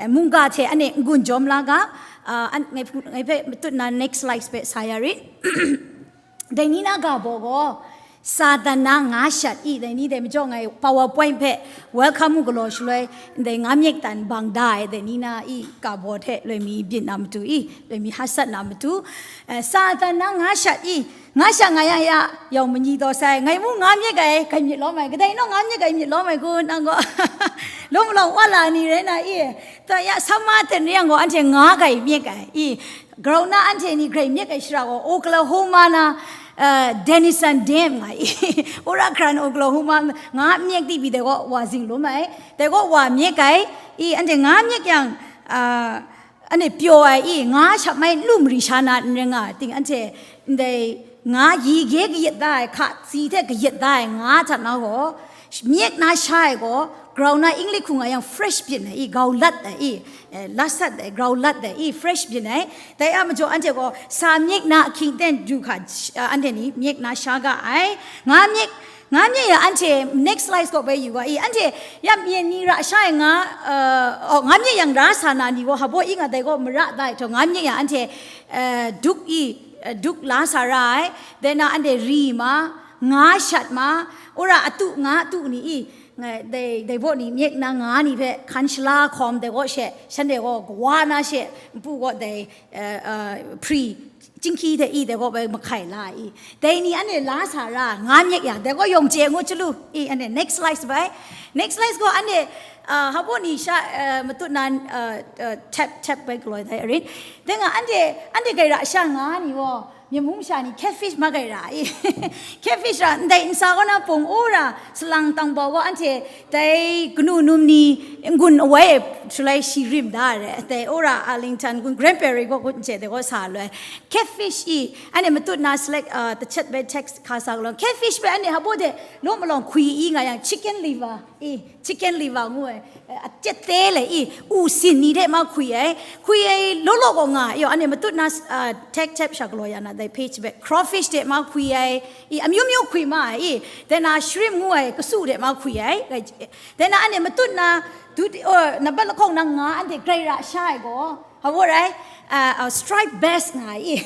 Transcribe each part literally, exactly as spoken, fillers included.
Eh, mungga hte ane n-gun jawm la ga, ah, an-, ngai hpu-, ngai hpe matut na next slide hpe sa ya rit. Dai ni na ga baw gaw, Satan na nga shat i, dai ni dai majaw ngai PowerPoint hpe welcome u galaw shaloi, dai nga myek tan bang da ai, dai ni na i ga baw hte loi mi byin na matu i, loi mi hasat na matu, eh, Satan na nga shat i, nga sha nga ya ya, yawng manyi taw sai, ngai mu nga myek ai, kai myit lawm ai, kadai naw nga myek ai myit lawm ai kun, nang gaw, law malawng wa la ni rai na i, ta ya, sama ten re yang gaw, anhte nga kai myek ai, i, grau na anhte ni grai myek ai shara gaw, Oklahoma na, eh, Denison Dam nga i, ura kran Oklahoma nga myek di bi dai gaw, wa zing lum ai, dai gaw wa myek ai, i, anhte nga myek yang, ah, Anhte pyaw ai i, nga shap mai lu mari sha na n rai nga ai ting, anhte ndai nga yi ge kayat da ai, hka tsi hte kayat da ai nga hta na gaw, myek na sha ai gaw, grau na inglik hku nga yang fresh byin ai i, gau lat ai i, eh, lat sat ai, grau lat ai i, fresh byin ai. Dai a majaw anhte gaw sa myek na ahkying ten du hka, ah, anhte ni myek na sha ga ai. Nga myek Nga myek ya anhte, next slide gaw bai yu ga i, anhte ya myen ni ra sha ai nga, uh, oh, nga myek yang ra sa na ni gaw, habo i nga dai gaw mara da ai htaw, nga myek ya anhte, uh, duk i, uh, duk la sa ra ai, dai na anhte ri ma, nga shat ma, ura atu nga atu ni i, nga, dai, dai baw ni myek na nga ni hpe hkan shala hkawm dai gaw she, shanhte gaw kawa na she, npu gaw dai, uh, uh, pri, Chyinghki hte i dai gaw bai mahkai la i. Dai ni anhte la sa ra, nga myek yang, dai gaw yawng chye ngu chyalu i, anhte next slide bai. Next slide gaw anhte, ah, habo ni sha, ah, matut na, ah, ah, tap, tap bai galoi dai arin. Dai nga anhte, anhte gai ra sha nga ni gaw, myen mung sha ni catfish ma gai ra i. Catfish ra, ndai nsa gaw na pung u ra, salang tangbau gaw anhte, Dai kanu num ni n-gun awai e shaloi shi rim da ai re. Dai ora Arlington gun Grand Prairie gaw gun n chye dai gaw sa loi. Catfish i, anhte matut na select, uh, tachat bai text hka sa galaw. Catfish bai anhte habo de law malawng hkwi i nga yang chicken liver i, chicken liver ngu ai, eh, a chet te le i, u sin ni hte ma hkwi ai. Hkwi ai law law gaw nga, yo, anhte matut na, uh, tap tap sha galaw ya na dai page bai crawfish hte ma hkwi ai, i, amyu myu hkwi ma ai i, dai na shrimp ngu ai kasu hte ma hkwi ai. Dai na anhte matut na, du, oh, nambat lahkawng na nga anhte grai ra sha ai gaw, habo rai, ah, ah, striped bass nga ai i,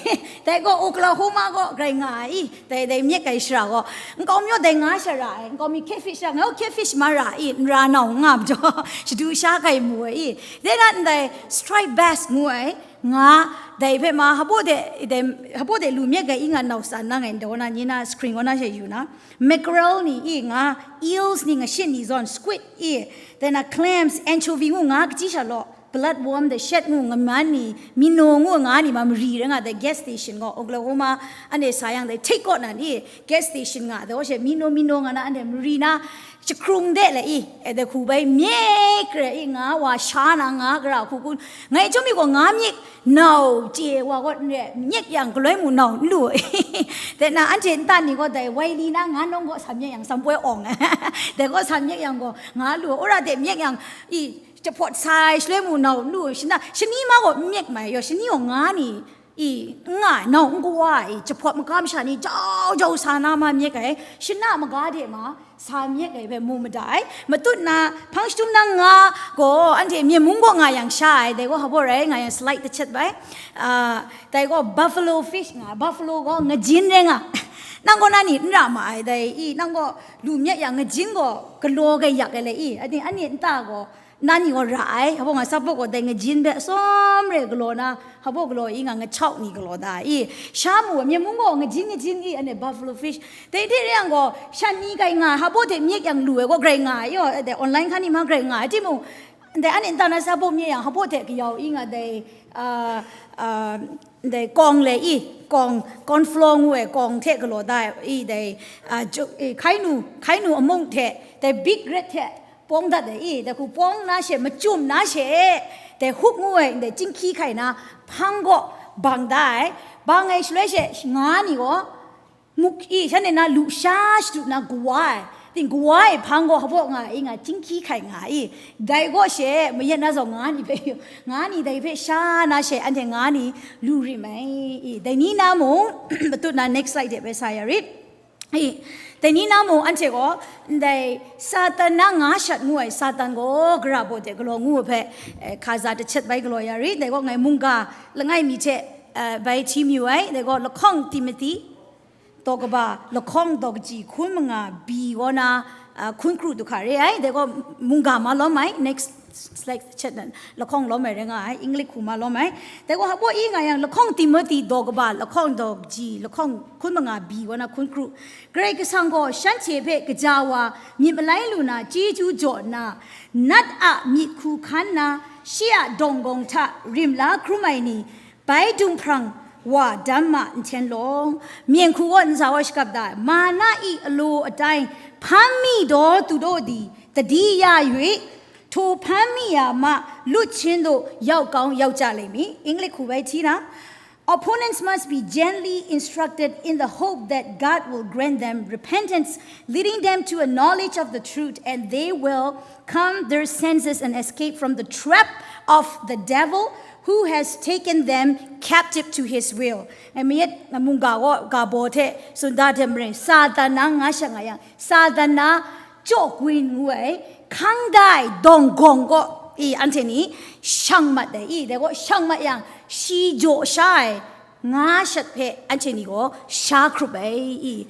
dai gaw Oklahoma gaw grai nga ai i, dai, dai myek ai shara gaw, nkau mayaw dai nga sha ra ai, nkau mi catfish ra nga, oh, catfish ma ra i, n ra nau nga majaw, shadu sha kai mu ai i, dai na ndai striped bass ngu ai, nga, dai hpe ma, habo de, dai, habo de lu myek ai i nga nau san na ngai, ndaw na, nye na, screen gaw na she yu na, mackerel ni i nga, eels ni, ngashin ni zawn, squid i, dai na clams, anchovy ngu nga, kaji sha law, bloodworm, dai shet ngu, ngaman ni, minnow ngu nga ni ma mari rai nga, dai gas station gaw, Oklahoma, anhte sa yang dai, take out na ni, gas station nga, dai gaw she, minnow, minnow nga na, anhte mari na, jahkrung de le i, e dai hku bai, myek re i, nga wa sha na, nga gara hku kun, ngai chyawm mi gaw, nga myek, Nau chye wa gaw n re, myek yang galoi mu nau n lu. Dai na anhte nta ni gaw dai wai li na nga nawng gaw sa myek yang, sampoi awng. Dai gaw sa myek yang gaw nga lu. Ora de myek yang i jahpawt sai shaloi mu nau n lu. Shana, shani ma gaw n myek mai yaw, shani gaw nga ni i n nga ai, nau n kawa ai, jahpawt maga masha ni jau jau sa na ma myek ai, shana maga de ma, Sa myek ai hpe mu mada ai. Matut na, hpang shadum na nga gaw, anhte myen mung gaw nga yang sha ai, dai gaw habo rai nga yang slide tachet bai. Ah, dai gaw buffalo fish nga, buffalo gaw ngajin rai nga. Nang gaw na ni n ra ma ai, dai i, nang gaw lu myek yang ngajin gaw galaw gai yak ai le i, ating ani nta gaw, na ni gaw ra ai, habo nga sapo gaw dai ngajin hpe atsawm re galaw na, habo galaw i nga ngachau ni galaw da i, sha mu ai, myen mung gaw ngajin ngajin i, ane buffalo fish, dai hte re yang gaw, shan ni kai nga ai, habo hte myek yang lu ai gaw grai nga ai, yaw, dai online hkan ni ma grai nga ai, timung, dai ane nta na sapo myek yang, habo hte kayau i nga dai, ah, ah, dai kawng le i, kawng, corn flour ngu ai kawng hte galaw da ai, i dai, ah, ju-, i, hkai nu, hkai nu amung hte, dai big red hte, pawng dat ai i, dai hku pawng na she, machyum na she, dai hook ngu ai, ndai chyinghki hkai na, hpang gaw bang da ai, bang ai shaloi she, nga ni gaw, muk i, shanhte na lu sha shadu na kawa ai, ting kawa ai hpang gaw hpaw nga i, nga chyinghki hkai nga i, dai gaw she, mayat na zawn nga ni hpe, nga ni dai hpe sha na she, anhte nga ni lu rim ai i, dai ni na mung, matut na next slide de bai sa ya rit. Dai ni na mung anhte gaw, ndai Satan na nga shat ngu ai Satan gaw gara baw de galaw ngu ai hpe, eh, hkaza jahtet bai galaw ya rit. Dai gaw ngai mungga langai mi hte, eh, bai hti mayu ai. Dai gaw lahkawng Timothi, daw kaba lahkawng daw kaji hkun manga bi kaw na, ah, hkun kru du hkra re ai. Dai gaw mungga ma lawm ai, next slide chat nan, lahkawng lawm ai rai nga ai, English hku ma lawm ai. Dai gaw hpaw i nga yang, lahkawng Timothi daw kaba lahkawng daw kaji lahkawng hkun manga bi kaw na hkun kru. Karai Kasang gaw shanhte hpe gaja wa myit malai lu na chyeju jaw nna, nat a myit hku hkan na, shi a dawng gawng hta rim la hkrum ai ni, bai dumhprang wa dam ma nhten law, myen hku gaw n za wa shagap da, mana i alo atai, hpan mi daw tu daw di, tadi ya yu i, htaw hpan mi ya ma, lut shin daw yau kau yau ja lai mi, English hku bai hti na. Opponents must be gently instructed in the hope that God will grant them repentance, leading them to a knowledge of the truth, and they will calm their senses and escape from the trap of the devil who has taken them captive to his will. Mayat mungga gaw ga baw hte sunda hte maren Satan na nga shat nga yang, Satan na jaw gwin ngu ai, hkang da ai dawng gawng gaw i anhte ni shang mat ai i, dai gaw shang mat yang, shi jaw sha ai nga shat hpe anhte ni gaw sha hkrup ai i,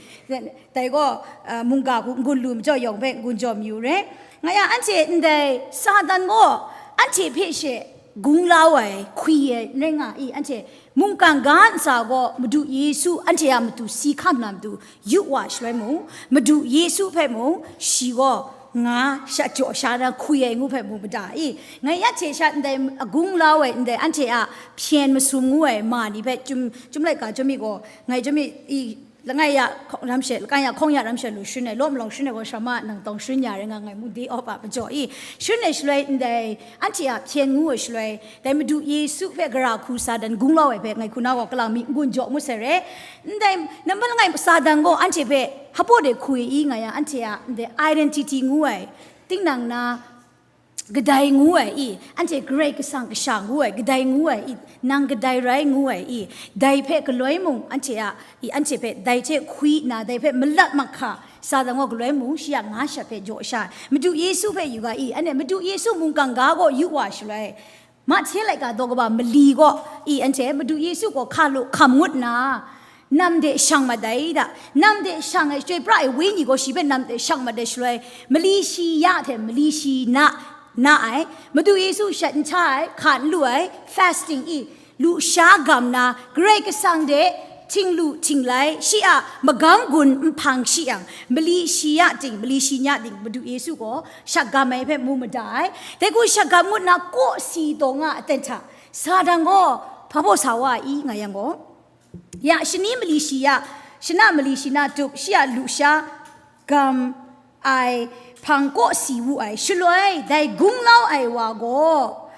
dai gaw, ah, mungga hku n-gun lu majaw yawng hpe n-gun jaw mayu re. Nga yang anhte ndai Satan gaw anhte hpe she gung la ai, hkwi ai n rai nga i, anhte mungkan ga ntsa gaw Madu Yesu anhte a matu si hkam na matu yu wa shaloi mung, Madu Yesu hpe mung shi gaw nga sha jaw sha na hkwi ai ngu hpe mu mada i, ngai ya hte sha ndai agung la ai ndai anhte a hpyen masum ngu ai ma ni hpe chyum, chyum laika chyum mi gaw, ngai chyum mi i, langai ya hkawng ram she, langai ya hkawng ya ram she lu shin ai, law malawng shin ai gaw, shama nang tawng shin ya rai nga ngai mu, day off a majaw i, shin ai shaloi ndai, anhte a hpyen ngu ai shaloi, dai Madu Yesu hpe gara hku Satan gung lau ai hpe ngai hku na gaw kalang mi n-gun jaw ngut sai re. Ndai, nambat langai Satan gaw anhte hpe hpaw de hku i nga yang, anhte a ndai identity ngu ai, tingnang na, kadai ngu ai i, anhte Karai Kasang kasha ngu ai, kadai ngu ai i, nang kadai rai ngu ai i, dai hpe galoi mung anhte a i, anhte hpe dai hte hkwi nna, dai hpe malat mahka, Satan gaw galoi mung shi a nga shat hpe jaw sha ai. Madu Yesu hpe yu ga i, anhte Madu Yesu mungkan ga gaw yu wa shaloi, Mahte laika daw kaba mali gaw i, anhte Madu Yesu gaw hka lu hkam ngut nna, nam de shang mat ai da, nam de shang ai, Chyoi pra ai Wenyi gaw shi hpe nam de shang mat ai shaloi, mali shi ya hte mali shi na, na ai, Madu Yesu shat n hta ai, hka n lu ai, fasting i, lusha gam na, Karai Kasang de htinglu htinglai, shi a magam gun nhpang shi yang, mali shi ya ting, mali shi nya ting, Madu Yesu gaw shagam ai hpe mu mada ai. Dai hku shagam ngut nna, kawsi taw nga aten hta, Satan gaw hpa baw sa wa i nga yang gaw, ya shani mali shi ya, shana mali shi na tup, shi a lusha gam ai hpang kawsi wu ai. Shaloi, dai gunglau ai wa gaw,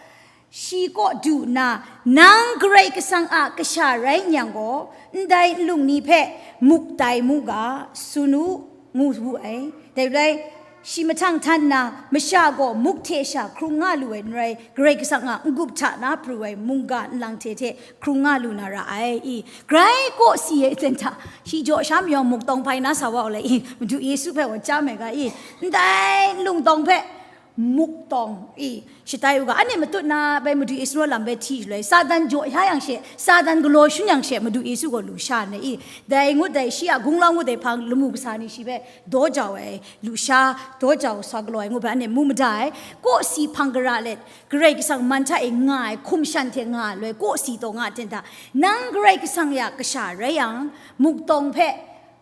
shi kaw du nna, "Nang Karai Kasang a kasha rai n yang gaw, ndai nlung ni hpe muk tai mu ga, tsun u," ngu wu ai. Dai rai, shi mahtang htan nna, masha gaw muk hte sha hkrung nga lu ai n rai, Karai Kasang a n-gup hta na pru ai mungga nlang hte hte hkrung nga lu na ra ai i, grai kawsi ai aten hta, shi jaw sha mayawng muk tawng hpai na sa wa u lai i, Madu Yesu hpe wa chyam ai ga i, ndai nlung tawng hpe muk tawng i, shatai u ga, anhte matut na bai Madu Yesu naw lam bai hti shaloi, Satan jaw sha yang she, Satan galaw shun yang she, Madu Yesu gaw lu sha nna i, dai ngut dai shi a gunglau ngut dai hpang lamu kasa ni shi hpe daw jau ai, lusha daw jau sa galaw ai ngu hpe anhte mu mada ai. Kawsi hpang gara let, Karai Kasang man hta e nga ai, hkum shan hte nga ai loi, kawsi taw nga ai hten hta, nang Karai Kasang ya kasha rai yang, muk tawng hpe,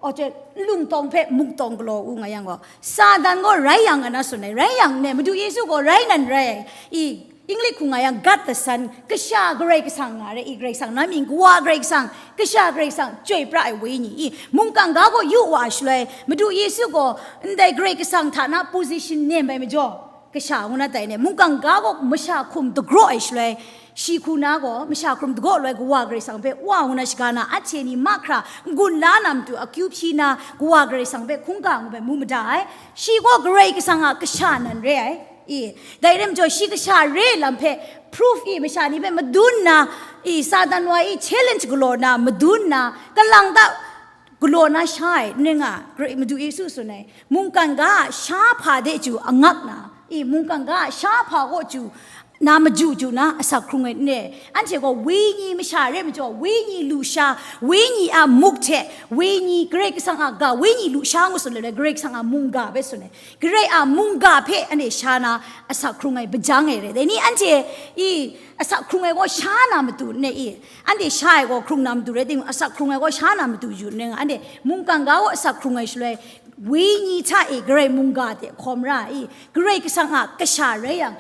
aw, nlung tawng hpe muk tawng galaw u nga yang gaw, Satan gaw rai yang nga na tsun ai, rai yang ne, Madu Yesu gaw rai nan rai ai, i, English hku nga yang, God the Son, kasha Karai Kasang nga re i, Karai Kasang na mying, Kawa Karai Kasang, kasha Karai Kasang, Chyoi pra ai Wenyi i, mungkan ga gaw yu wa ai shaloi, Madu Yesu gaw ndai Karai Kasang hta na position nem bai majaw, kasha ngu na tai ne, mungkan ga gaw masha hkum dagraw ai shaloi, shi hku na gaw masha hkum dagraw loi Kawa Karai Kasang hpe wa ngu na shaga na, ahte ni mahkra n-gun la na matu akyu hpyi na, Kawa Karai Kasang hpe hkungga ngu bai mu mada ai. Shi gaw Karai Kasang a kasha nan re ai. I, dai rai majaw, shi kasha re lam hpe proof i, masha ni hpe madun nna, i, Satan wa i challenge galaw na, madun nna, kalang ta galaw na sha ai, n ring a, Madu Yesu tsun ai, mungkan ga a sha hpa de chyu angak na, i, mungkan ga a sha hpa kaw chyu na, maju chyu na, asak hkrung ai n ring. Anhte gaw wenyi masha re majaw, wenyi lusha, wenyi a muk hte, wenyi Karai Kasang a ga, wenyi lusha ngu tsun ai, Karai Kasang a mungga hpe tsun ai, Karai a mungga hpe anhte sha na, asak hkrung ai, bajang ai re. Dai ni anhte, i, asak hkrung ai gaw sha na matu n ring i, anhte sha ai gaw hkrung na matu rai timung, asak hkrung ai gaw sha na matu yu n ring, anhte mungkan ga gaw asak hkrung ai shaloi, wenyi hta e Karai mungga hte hkawm ra i, Karai Kasang a kasha rai yang,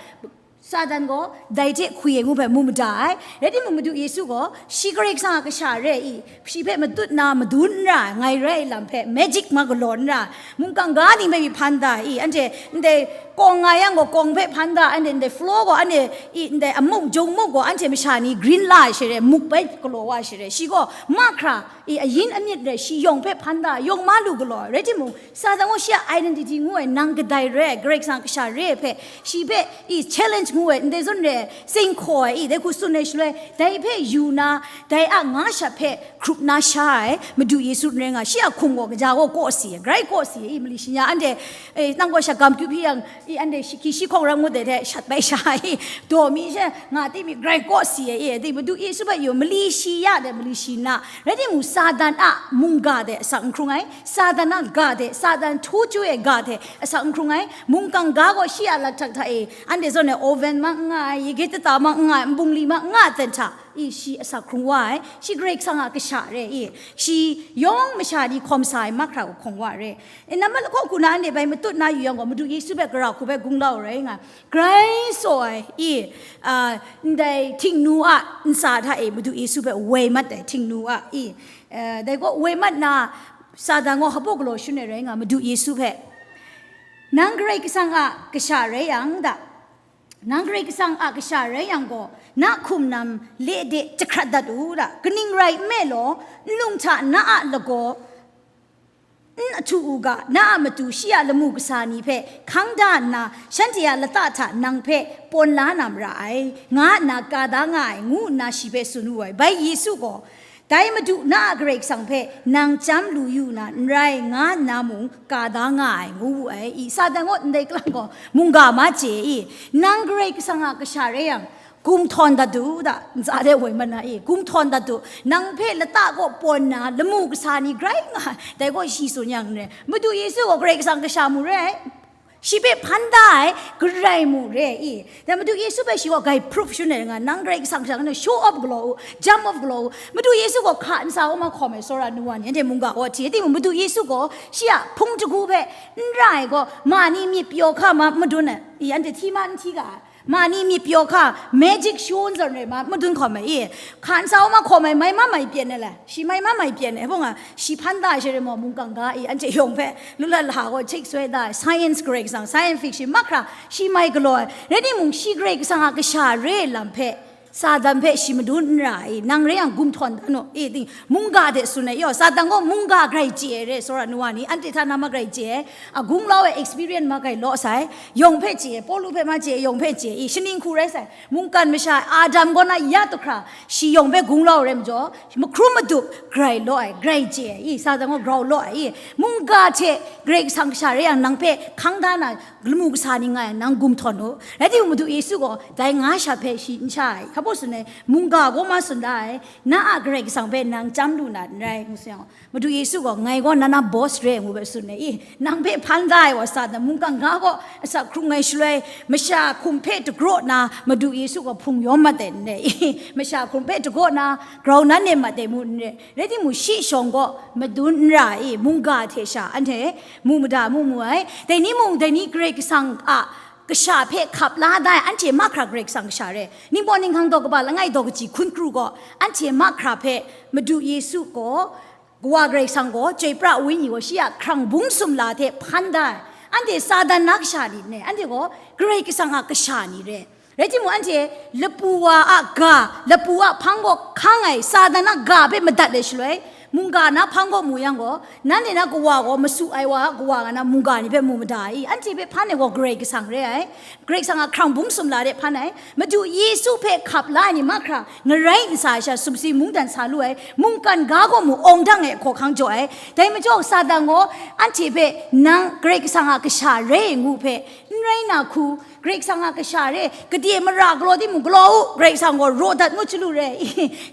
Satan gaw dai hte hkwi ai ngu hpe mu mada ai. Rai timung, Madu Yesu gaw shi Karai Kasang a kasha re i, shi hpe matut na madun n ra ai, ngai rai lam hpe magic ma galaw n ra ai, mungkan ga ning hpe mi hpan da i, anhte ndai kawng nga yang gaw kawng hpe hpan da, anhte ndai floor gaw, anhte i, ndai amuk jung muk gaw, anhte masha ni green la ai sha re, muk bai galaw wa ai sha re, shi gaw mahkra i, ayin amit re, shi yawng hpe hpan da, yawng ma lu galaw ai. Rai timung, Satan gaw shi a identity ngu ai, nang kadai re ai, Karai Kasang kasha re ai hpe, shi hpe i, challenge ngu ai, ndai zawn re ai, seng hkaw ai i, dai hku tsun ai shaloi, dai hpe yu na, dai a nga shat hpe hkrup na sha ai Madu Yesu n ring a, shi a hkum gaw kaja gaw kawsi ai, grai kawsi ai i, mali shi nya anhte, e, nang gaw sha gam kyu hpyi yang, i, anhte shi hki shi hkawng ram ngut ai hte shat bai sha ai i, daw mi she nga ti mi, grai kawsi ai i, dai Madu Yesu hpe yu, mali shi ya de, mali shi na, rai timung, Satan a mungga de asak n hkrung ai, Satan a ga de, Satan htu chyu ai ga de asak n hkrung ai, mungkan ga gaw shi a lathak hta e, anhte zawn ai oven ma n nga ai, yige tata ma n nga ai, nbungli ma n nga ai ten hta i, shi asak hkrung wa ai, shi Karai Kasang a kasha re i, shi yawng masha ni hkawm sa ai mahkra gaw hkawm wa re. E, nambat lahkawng hku na anhte bai matut na yu yang gaw, Madu Yesu hpe gara hku hpe gunglau rai nga, grai saw ai i, a, ndai htingnu a ntsa hta e Madu Yesu hpe woi mat ai, htingnu a i, e, dai gaw woi mat na, Satan gaw hpaw galaw shun ai rai nga, Madu Yesu hpe, nang Karai Kasang a kasha rai yang da, nang Karai Kasang a kasha rai yang gaw, na hkum nam le de jahkrat dat u da, kaning rai nme law, nlung hta na a lagaw n ahtu u ga, na a matu shi a lamu kasa ni hpe hkang da nna, shanhte a lata hta nang hpe pawn la na mara ai, nga nna ka da nga ai, ngu nna shi hpe tsun wu ai. Bai Yesu gaw, dai Madu na a Karai Kasang hpe nang chyam lu yu na n rai, nga nna mung ka da nga ai, ngu wu ai. I, Satan gaw ndai kalang gaw mungga ma chye i, nang Karai Kasang a kasha rai yang, gumhtawn dat du da, ntsa de woi mat na i, gumhtawn dat du, nang hpe lata kaw pawn na lamu kasa ni grai nga ai, dai gaw shi tsun yang n rai, Madu Yesu gaw Karai Kasang kasha mu rai, shi hpe hpan da ai, grai mu re i, dai Madu Yesu hpe shi gaw grai proof shun ai nga, nang Karai Kasang kasha nga, show off galaw u, jump off galaw u, Madu Yesu gaw hka ntsa wa ma hkawm ai, tsawra nu wa ni, anhte mungga gaw hti ai, timung Madu Yesu gaw shi a hpung htagu hpe n ra ai gaw, ma ni myit pyaw hka ma madun ai, i, anhte hti ma n hti ga ai, ma ni myit pyaw hka, magic show n zawn rai ma, madun hkawm ai i, hka ntsa wa ma hkawm ai, mai ma mai pyen ai le, shi mai ma mai pyen ai, hpung a, shi hpan da ai sha re maw, mungkan ga i, anhte yawng hpe, lu la la gaw, chyeksoi da ai, science Karai Kasang, science fiction, mahkra, shi mai galaw ai, rai timung, shi Karai Kasang a kasha re ai lam hpe, Satan hpe shi madun n ra ai, nang rai yang gumhtawn da nu, i, ting, mungga de tsun ai, yaw, Satan gaw mungga grai chye ai re, tsawra nu wa ni, anhte hta na ma grai chye ai, a gunglau ai experience ma grai law sai, yawng hpe chye ai, Pawlu hpe ma chye ai, yawng hpe chye ai, i, shaning hku rai sai, mungkan masha, Adam kaw na ya tu hkra, shi yawng hpe gunglau rai majaw, mahkrum madup, grai law ai, grai chye ai, i, Satan gaw grau law ai, i, mungga hte Karai Kasang kasha rai yang nang hpe hkang da na, lamu kasa ni nga yang nang gumhtawn u. Rai timung, Madu Yesu gaw dai nga sha hpe shi n sha ai, hpa baw tsun ai, mungga gaw ma tsun da ai, na a Karai Kasang hpe nang chyam lu na n rai, ngu tsun yang, Madu Yesu gaw, ngai gaw na na boss re, ngu hpe tsun ai, i, nang hpe hpan da ai wa sa, na mungkan ga gaw asak hkrung ai shaloi, masha hkum hpe dagraw na, Madu Yesu gaw hpung yawm mat ai n rai, i, masha hkum hpe dagraw na, grau nan e mat ai mu n rai, rai timung, shi shawng gaw madun n ra ai, mungga hte sha, anhte mu mada mu mu ai, dai ni mung, dai ni Karai Kasang a kasha hpe hkap la da ai, anhte mahkra Karai Kasang kasha re, ningpawt ninghkang daw kaba langai daw kaji hkun kru gaw, anhte mahkra hpe Madu Yesu gaw, Kawa Karai Kasang gaw, chyoi pra ai Wenyi gaw shi a hkrang bung sumla hte hpan da ai. Anhte Satan na kasha ni n rai, anhte gaw Karai Kasang a kasha ni re. Rai timung, anhte lapu wa a ga, lapu a hpang gaw hkang ai Satan a ga hpe madat ai shaloi, Mungga na hpang gaw mu yang gaw, nanhte na kawa gaw masu ai wa kawa nga na mungga ni hpe mu mada i? Anhte hpe hpan ai gaw Karai Kasang re ai. Karai Kasang a hkrang bum sumla de hpan ai. Madu Yesu hpe hkap la ai ni mahkra ngarai ntsa ai sha sumsi mungdan sa lu ai. Mungkan ga gaw mu awng dang ai hkawhkang jaw ai. Dai majaw Satan gaw anhte hpe nang Karai Kasang a kasha re ngu hpe n rai na hku, Karai Kasang a kasha re, gade mara galaw timung galaw u, Karai Kasang gaw raw dat ngut chyalu re.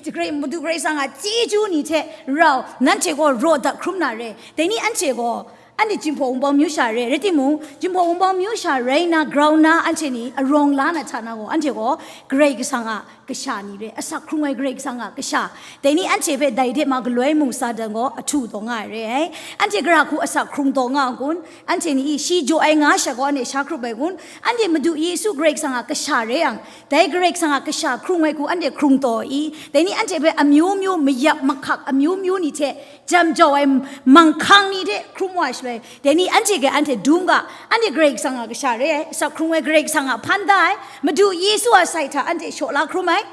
Karai, Madu Karai Kasang a chyeju ni hte rau nanhte gaw raw dat hkrum na re. Dai ni anhte gaw, anhte Jinghpaw Wunpawng myu sha re, rai timung, Jinghpaw Wunpawng myu sha rai na, grau na, anhte ni arawng la na hta na gaw, anhte gaw Karai Kasang a kasha ni re, asak hkrung ai Karai Kasang a kasha. Dai ni anhte hpe dai hte ma galoi mung Satan gaw ahtu taw nga ai re ai. Anhte gara hku asak hkrung taw nga n kun? Anhte ni i, shi jaw ai nga sha gaw anhte sha hkrup ai kun? Anhte Madu Yesu Karai Kasang a kasha re yang, dai Karai Kasang a kasha hkrung ai hku anhte hkrung taw i? Dai ni anhte hpe amyu myu mayap mahkak amyu myu ni hte jam jau ai manghkang ni hte hkrum wa shaloi, dai ni anhte gaw anhte dum ga, anhte Karai Kasang a kasha re ai, asak hkrung ai Karai Kasang a hpan da ai, Madu Yesu a sai hta anhte shaw la hkrum ai,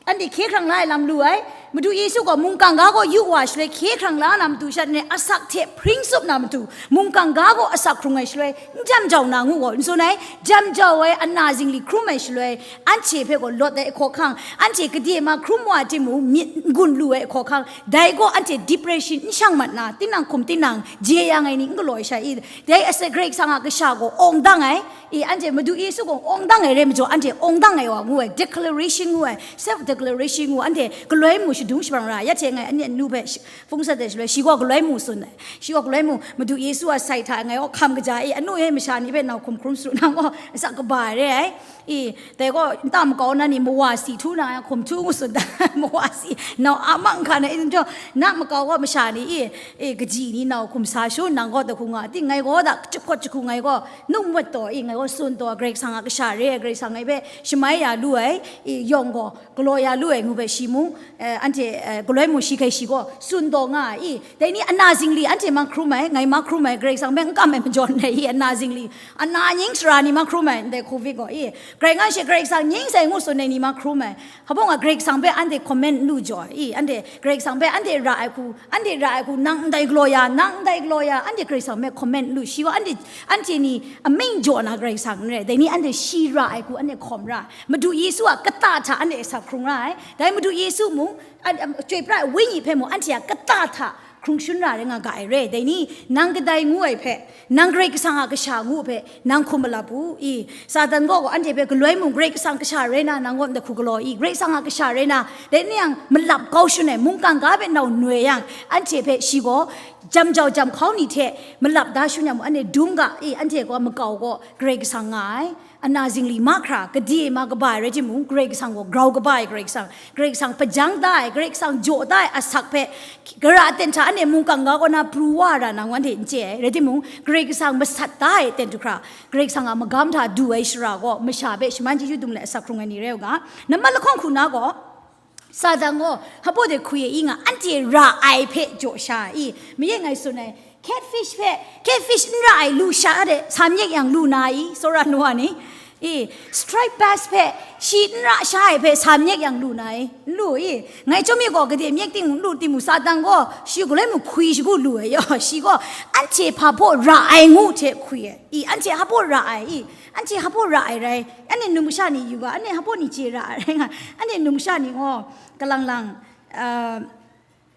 anhte hkye hkrang la ai lam lu ai, Madu Yesu gaw mungkan ga gaw yu wa shaloi hkye hkrang la na matu sha ni asak hte hpring tsup na matu, mungkan ga gaw asak hkrung ai shaloi n jam jau na ngu gaw n tsun ai, jam jau ai ana zingli hkrum ai shaloi, anhte hpe gaw lawt ai hkawhkang, anhte gade ma hkrum wa timung myit n-gun lu ai hkawhkang, dai gaw anhte depression n shang mat na, tinang hkum tinang je yang ai ni n galaw ai sha i, dai asak Karai Kasang a kasha gaw awng dang ai, i, anhte Madu Yesu gaw awng dang ai re majaw, anhte awng dang ai wa ngu ai, declaration ngu ai, self declaration ngu, anhte galoi mu shadung shabrang ra, ya hte ngai anhte nu hpe shi-, hpung sat ai shaloi, shi gaw galoi mu tsun ai, shi gaw galoi mu, Madu Yesu a sai hta ngai gaw hkam kaja i, anu e masha ni hpe nau hkum hkrum sut nang gaw, asak kaba ai re ai. I, dai gaw, nta makau na ni mawa si htu na, hkum htu ngu tsun da, mawa si, nau a mang hka na, i, njo, na makau gaw masha ni, i, i, kaji ni nau hkum sa shu, nang gaw da hku nga, ting ngai gaw da, jahkawt jahku ngai gaw, num wat taw, i, ngai gaw tsun taw, Karai Kasang a kasha re ai, Karai Kasang ngai hpe shamai ya lu ai, i, yawng gaw, galaw ya lu ai ngu hpe shi mung, eh, anhte, eh, galoi mung shi hkai shi gaw, tsun taw nga ai, i, dai ni ana zingli anhte ma hkrum ai, ngai ma hkrum ai, Karai Kasang hpe n kam ai majaw ndai i, ana zingli, ana nying sara ni ma hkrum ai, ndai covid gaw i, Karai nga she Karai Kasang nying sai ngu tsun ai ni ma hkrum ai. Hpa nga Karai Kasang hpe anhte comment n lu jaw i, anhte Karai Kasang hpe anhte ra ai hku, anhte ra ai hku, nang ndai galaw ya, nang ndai galaw ya, anhte Karai Kasang hpe comment n lu, shi gaw anhte, anhte ni amying jaw na Karai Kasang n rai, dai ni anhte shi ra ai hku anhte hkawm ra ai. Madu Yesu a kata hta anhte asak hkrung ra ai. Dai Madu Yesu mung, an-, am, Chyoi pra ai Wenyi hpe mung anhte a kata hta hkrung shun ra rai nga ga ai re. Dai ni, nang kadai ngu ai hpe, nang Karai Kasang a kasha ngu hpe, nang hkum malap u i. Satan gaw, gaw anhte hpe galoi mung Karai Kasang kasha rai na, nang gaw ndai hku galaw i. Karai Kasang a kasha rai na, dai ni yang malap kau shun ai, mungkan ga hpe nau noi yang, anhte hpe shi gaw, jam jau jam hkau ni hte malap da shun yang mung, anhte dum ga i, anhte gaw makau gaw Karai Kasang nga ai. Ana zingli mahkra, gade ma kaba ai rai timung, Karai Kasang gaw grau kaba ai Karai Kasang, Karai Kasang hpajang da ai, Karai Kasang jaw da ai asak hpe, gara aten hta anhte mungkan ga kaw na pru wa ra na ngu anhte n chye ai, rai timung, Karai Kasang masat da ai aten du hkra, Karai Kasang a magam hta du ai shara gaw, masha hpe shaman chyeju dum let asak hkrung ai ni rai u ga, nambat lahkawng hku na gaw, Satan gaw, hpa de hkwi e i nga, anhte ra ai hpe jaw sha i, maye ngai tsun ai, catfish hpe, catfish n ra ai lu sha de, sa myek yang lu na i, tsawra nu wa ni, i, striped bass hpe, shi n ra sha ai hpe, sa myek yang lu na i, n lu i, ngai chyawm mi gaw, gade myek ting n lu timu, Satan gaw, shi galoi mu hkwi shagu lu ai yaw, shi gaw, anhte hpa hpaw ra ai ngu hte hkwi ai, i, anhte hpa hpaw ra ai i, anhte hpa hpaw ra ai rai, anhte numsha ni yu ga, anhte hpa hpaw ni chye ra ai rai nga, anhte numsha ni gaw, kalang lang, ah,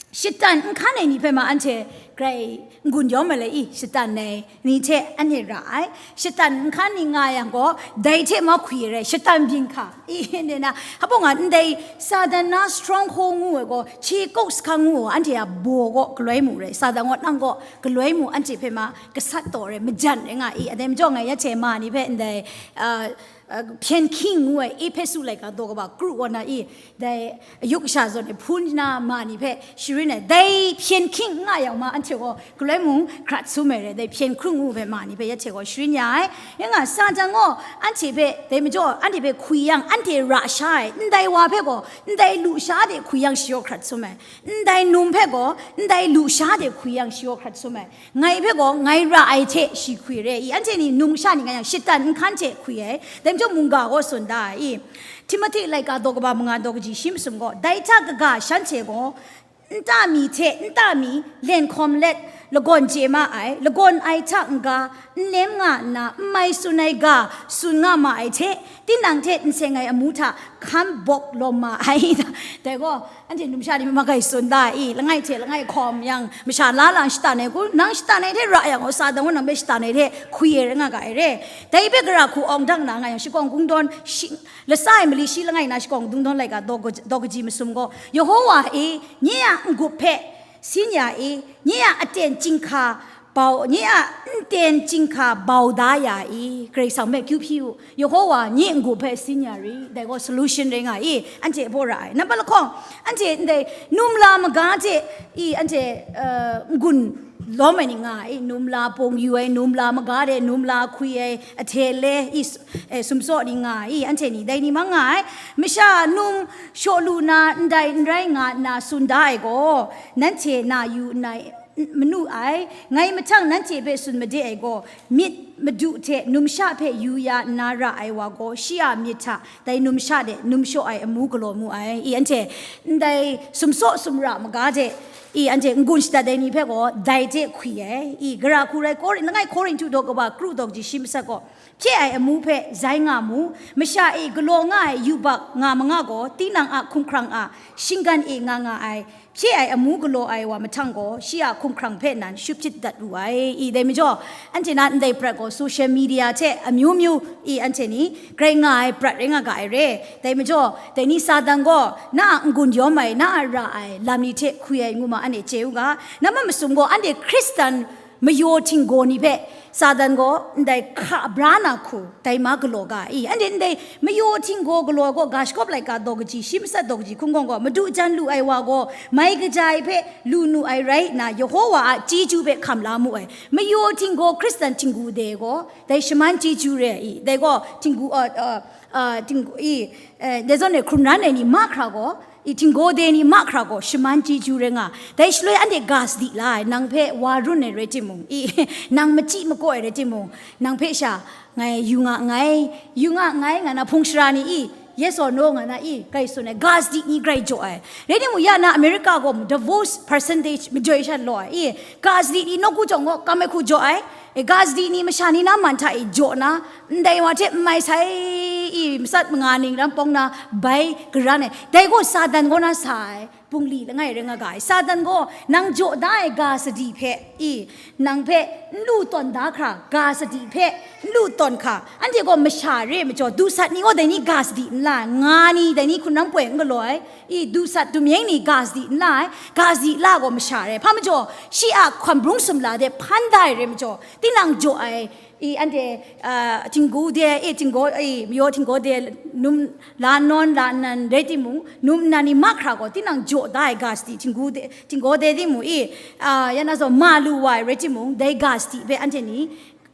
shatan n hkan ai ni hpe ma anhte grai n-gun yawm ai le i, shatan ai ni hte anhte ra ai. Shatan n hkan ni nga yang gaw, dai hte ma hkwi ai rai, shatan byin hka i, nde na, hpa nga ndai Satan na stronghold ngu ai gaw, hkye kau sahkang ngu ai, anhte a baw gaw galoi mu rai, Satan gaw nang gaw galoi mu anhte hpe ma gasat taw rai, majan rai nga i, adai majaw ngai ya hte ma ni hpe ndai, ah, ah, hpyen hking ngu ai, Ehpesu laika daw kaba kru kaw na i, dai ayuk sha zawn e hpun na ma ni hpe sharin ai, dai hpyen hking n nga yang ma, anhte gaw galoi mung hkrat sum ai rai, dai hpyen hking ngu hpe ma ni hpe ya hte gaw sharin ya ai. Ya nga, Satan gaw anhte hpe, dai majaw, anhte hpe hkwi yang, anhte ra sha ai, ndai wa hpe gaw, ndai lusha de hkwi yang shi gaw hkrat sum ai, ndai num hpe gaw, ndai lusha de hkwi yang shi gaw hkrat sum ai. Ngai hpe gaw, ngai ra ai hte shi hkwi re i, anhte ni numsha ni nga yang, shatan n hkan hte hkwi ai, dai majaw mungga gaw tsun da ai i. Timohti laika daw kaba manga daw kaji shi masum gaw, dai hta kaga shanhte gaw, nta mi hte nta mi len hkawm let lagawn chye ma ai, lagawn ai hta n-ga, n lem nga nna, n mai tsun ai ga tsun nga ma ai hte, tinang hte n seng ai amu hta hkam bawk lawm ma ai. Dai gaw, anhte numsha ni magai tsun da i, langai hte langai hkawm yang, masha la lang shatan ai kun, nang shatan ai hte ra yang, Satan gaw nang hpe shatan ai hte hkwi ai rai nga ga ai re. Dai hpe gara hku awng dang na nga yang, shakawng kungdawn shi, lasa ai mali shi langai na shakawng kungdawn laika daw kaji masum gaw, Yehowa e, nye a n-gup hpe sin ya i, nye a aten chyinghka bau, nye a nten chyinghka bau da ya i, Karai Kasang hpe kyu hpyi u, Yehowa nye n-gup hpe sin ya ri, dai gaw solution rai nga i, anhte hpaw ra ai. Nampat lahkawng, anhte ndai numla maga hte i, anhte, eh, n-gun lawm ai ni nga ai, numla pawng yu ai, numla maga de, numla hkwi ai, ahte le i, eh, sumsaw ni nga ai, anhte ni dai ni mang nga ai. Masha num shaw lu na, ndai n rai nga nna tsun da ai gaw, nanhte na yu nna, manu ai, ngai mahtang nanhte hpe tsun made ai gaw, myit madu hte numsha hpe yu ya nna ra ai wa gaw, shi a myit hta dai numsha de numshaw ai amu galaw mu ai. I anhte ndai sumsaw sumra maga de, i anhte n-gun shadat ai ni hpe gaw, dai hte hkwi ai. I gara hku rai, Korin, langai Korinhtu daw kaba kru daw kaji shi matsat gaw, hpye ai amu hpe zai nga mu. Masha e galaw nga ai yubak nga manga gaw, tinang a hkumhkrang a shinggan e nga nga ai. Hpye ai amu galaw ai wa mahtang gaw, shi a hkumhkrang hpe nan shut hpyit dat wu ai. I dai majaw, anhte na ndai prat gaw social media hte amyu myu i anhte ni grai nga ai prat rai nga ga ai re. Dai majaw, dai ni Satan gaw na a n-gun yawm ai, na a ra ai lam ni hte hkwi ai ngu ma anhte chye u ga. Nampat masum gaw anhte Hkristan mayaw htinggaw ni hpe Satan gaw ndai hka bra na hku dai ma galaw ga i, anhte ndai mayaw htinggaw galaw gaw ga shakawp laika daw kaji shi matsat daw kaji hkungkawng gaw, madu jan lu ai wa gaw mai kaja ai hpe lu nu ai rai nna, Yehowa a chyeju hpe hkam la mu ai. Mayaw htinggaw Hkristan htinggu de gaw dai shaman chyeju re ai i, dai gaw htinggu, uh, uh, uh, htinggu i, eh, dai zawn e hkrun ran ai ni mahkra gaw, i htinggaw de ni mahkra gaw shaman chyeju rai nga. Dai shaloi anhte ga sadi la ai, nang hpe wa run ai rai timung, i nang machyi makaw ai rai timung, nang hpe sha ngai yu nga nngai, yu nga nngai nga na hpung shara ni i, yes or no nga na i, grai tsun ai, ga sadi ni grai jaw ai. Rai timung, ya na America gaw divorce percentage majoi sha law ai, i ga sadi ni nawku jawng gaw kam ai hku jaw ai, e ga sadi ni masha ni na man hta e jaw na, ndai wa hte n mai sai, i matsat manga ning lam pawng na bai garan ai. Dai gaw Satan gaw na sa ai bungli langai rai nga ga ai. Satan gaw nang jaw da ai ga sadi hpe, i nang hpe n lu tawn da hkra, ga sadi hpe n lu tawn hkra, anhte gaw masha re ai majaw, dusat ni gaw dai ni ga sadi n la ai, nga ni dai ni hkun nang poi n galaw ai, i dusat dumyeng ni ga sadi n la ai, ga sadi la gaw masha re ai. Hpa majaw, shi a hkam brung sumla de hpan da ai rai majaw, tinang jaw ai, i anhte, ah, htinggu de, i htinggaw, i mayaw htinggaw de, num la nawn la nnan rai timung, num nnan ni mahkra gaw tinang jaw da ai ga sadi, htinggu de, htinggaw de timung, i, ah, ya na zaw ma lu wa ai rai timung, dai ga sadi hpe anhte ni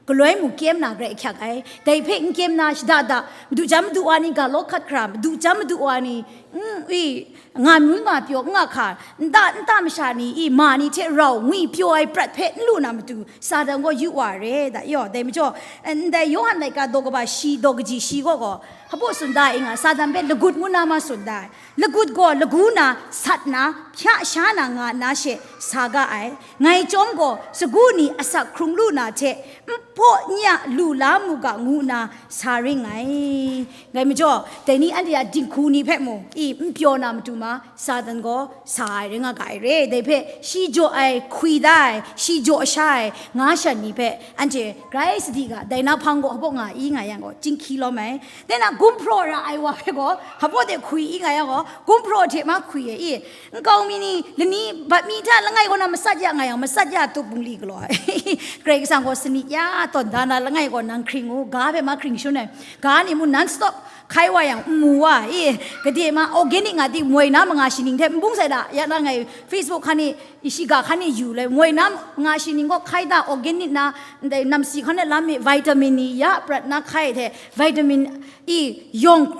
galoi mung kyem na grai ahkyak ai. Dai hpe n kyem na shada da, madu jan madu wa ni ga law hkat hkra, madu jan madu wa ni, mm, i, nga myu nga pyaw n nga hka, nta, nta masha ni i ma ni hte rau ngwi pyaw ai prat hpe n lu na matu, Satan gaw yu wa re, da yaw. Dai majaw, ndai Yawhan laika daw kaba shi daw kaji shi gaw gaw, hpaw tsun da ai nga, Satan hpe lagut ngu na ma tsun da ai. Lagut gaw lagu na, sat na, hpya sha na nga na she sa ga ai. Ngai chyawm gaw, sagu ni asak hkrung lu na hte, n hpaw n ya lu la mu ga ngu na sa ring ngai. Ngai majaw, dai ni anhte a dinghku ni hpe mung, i n pyaw na matu ma, Satan gaw sa ai rai nga ga ai re. Dai hpe shi jaw ai, hkwi da ai, shi jaw sha ai, nga shan ni hpe, anhte grai sadi ga, dai na hpang gaw hpaw nga i nga yang gaw, chyinghki lawm ai. Dai na gumhpraw ra ai wa hpe gaw, hpaw de hkwi i nga yang gaw, gumhpraw hte ma hkwi ai i, nkau mi ni, lani bat mi hta langai kaw na matsat ya nga yang, matsat ya tup bungli galaw ai. Karai Kasang gaw sanit ya tawn da na langai kaw nang hkring u, ga hpe ma hkring shun ai. Ga ni mung non stop hkai wa yang, n mu wa i, gade ma organic nga di moi na manga shi ning hte n bung sai da, ya na ngai Facebook hkan ni, i shiga hkan ni yu lai, moi na manga shi ning gaw hkai da, organic na, ndai namsi hkan ni lam mi vitamin ni ya prat na hkai hte, vitamin i yawng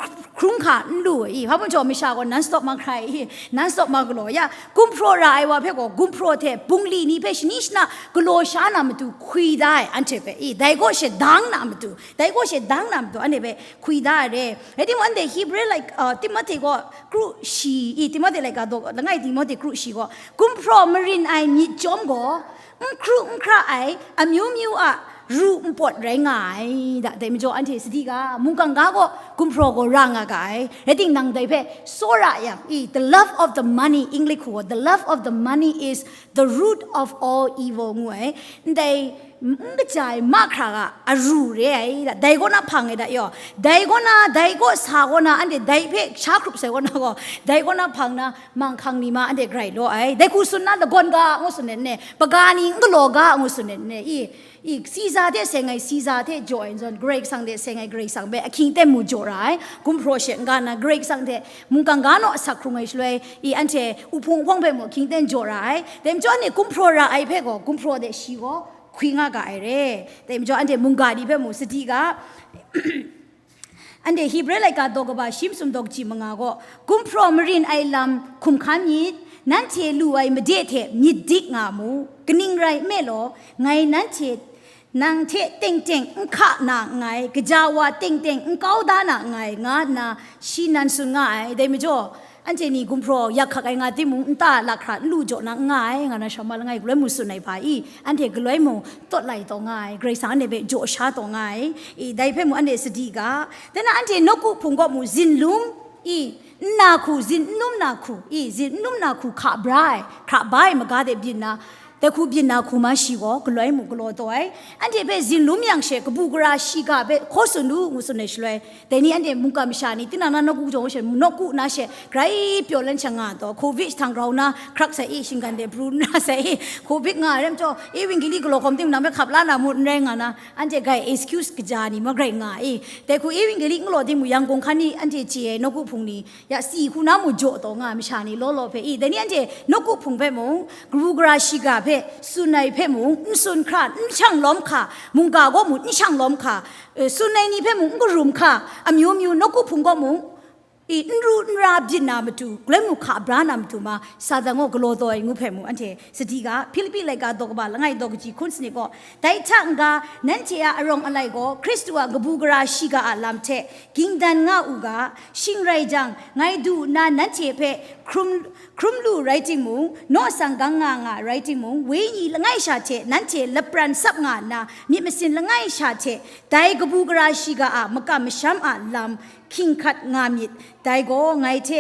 hkrung hka n lu i, hpa pun jaw masha gaw non stop ma hkrai i, non stop ma galaw ya, gumhpraw ra ai wa hpe gaw gumhpraw hte bungli ni hpe shani shana galaw sha na matu hkwi da ai anhte hpe i, dai gaw shadang na matu, dai gaw shadang na matu anhte hpe hkwi da ai re. Rai timung, anhte Hebrew like, uh, Timothy gaw kru shi i, Timothy like a dok, langai Timothy kru shi gaw, gumhpraw marin ai myit chyawm gaw, n hkru n hkra ai amyu myu a ru npawt rai nga ai, da, dai majaw anhte sadi ga, mungkan ga gaw gumhpraw gaw ra nga ga ai, rai ting nang dai hpe tsawra yang i, the love of the money, English hku gaw, the love of the money is the root of all evil, ngu ai, ndai n kaja ai mahkra ga aru re ai, da, dai kaw na hpang ai, da yaw, dai kaw na, dai kaw sa kaw na, anhte dai hpe sha hkrup sai kaw na gaw, dai kaw na hpang na, manghkang ni ma anhte grai law ai. Dai hku tsun na, lagawn ga ngu tsun ai n ne, paga ni n galaw ga ngu tsun ai n ne, i, i, Siza hte seng ai Siza hte jaw ai n zawn, Karai Kasang hte seng ai Karai Kasang hpe ahkying aten mu jaw ra ai, gumhpraw she n ga nna, Karai Kasang hte mungkan ga naw asak hkrung ai shaloi, i, anhte uhpung uhpawng hpe mu ahkying aten jaw ra ai. Dai majaw anhte gumhpraw ra ai hpe gaw, gumhpraw de shi gaw hkwi nga ga ai re. Dai majaw anhte mungga ni hpe mu sadi ga, Anhte Hebre laika daw kaba shi masum daw kaji manga gaw, gumhpraw marin ai lam hkum hkan myit, nanhte lu ai made hte myit dik nga mu, kaning rai nme law, ngai nanhte, nang hte teng teng n hka na nngai, gaja wa teng teng n kau da na nngai, nga nna shi nan tsun nga ai. Dai majaw, anhte ni gumhpraw yak hkak ai nga timung, nta lakhra n lu jaw na n nga ai, nga na shama langai galoi mung tsun ai hpa i, anhte galoi mung tawt lai taw nga ai, Karai Kasang anhte hpe jaw sha taw nga ai, i, dai hpe mung anhte sadi ga. Dai na anhte nawku hpung kaw mung zinlum i, nna hku, zin n lum na hku i, zin n lum na hku hka bra ai, hkra ba ai maga de byin na, dai hku byin na hku ma shi gaw, galoi mung galaw taw ai. Anhte hpe zinlum yang she, kabu gara shiga hpe hkaw tsun u, ngu tsun ai shaloi, dai ni anhte mungkan masha ni, tinang na nawku jawng she, nawku na she, grai pyaw lan sha nga taw, covid htawn grau na, hkrak sai i, shinggan de pru n ra sai i, covid nga ai rai majaw, Evangeli galaw hkawm ting nang hpe hkap la na mut n rai nga na, anhte grai excuse kaja ni ma grai nga i. Dai hku Evangeli n galaw ting mung, yang kung hkan ni anhte chye ai nawku hpung ni, ya si hku na mung jaw taw nga ai masha ni law law hpe i. Dai ni anhte nawku hpung hpe mung, kabu gara shiga hpe tsun ai hpe mung, n tsun hkra, n shang lawm hka, mungga gaw mung n shang lawm hka, eh, tsun ai ni hpe mung n karum hka, amyu myu nawku hpung gaw mung, i, n ru n ra byin na matu, galoi mung hka bra na matu ma, Satan gaw galaw taw ai ngu hpe mung, anhte sadi ga, Hpilipi laika daw kaba langai daw kaji hkun sanit gaw, dai hta n-ga, nanhte a arawng alai gaw, Hkristu a kabu gara shiga a lam hte ging dan nga u ga, shing rai jang, ngai du nna nanhte hpe hkrum, hkrum lu rai timung, naw sang gang nga nga rai timung, Wenyi langai sha hte nanhte lapran tsap nga nna, myit masin langai sha hte dai kabu gara shiga a makam masham a lam hkying hkat nga myit, dai gaw ngai hte,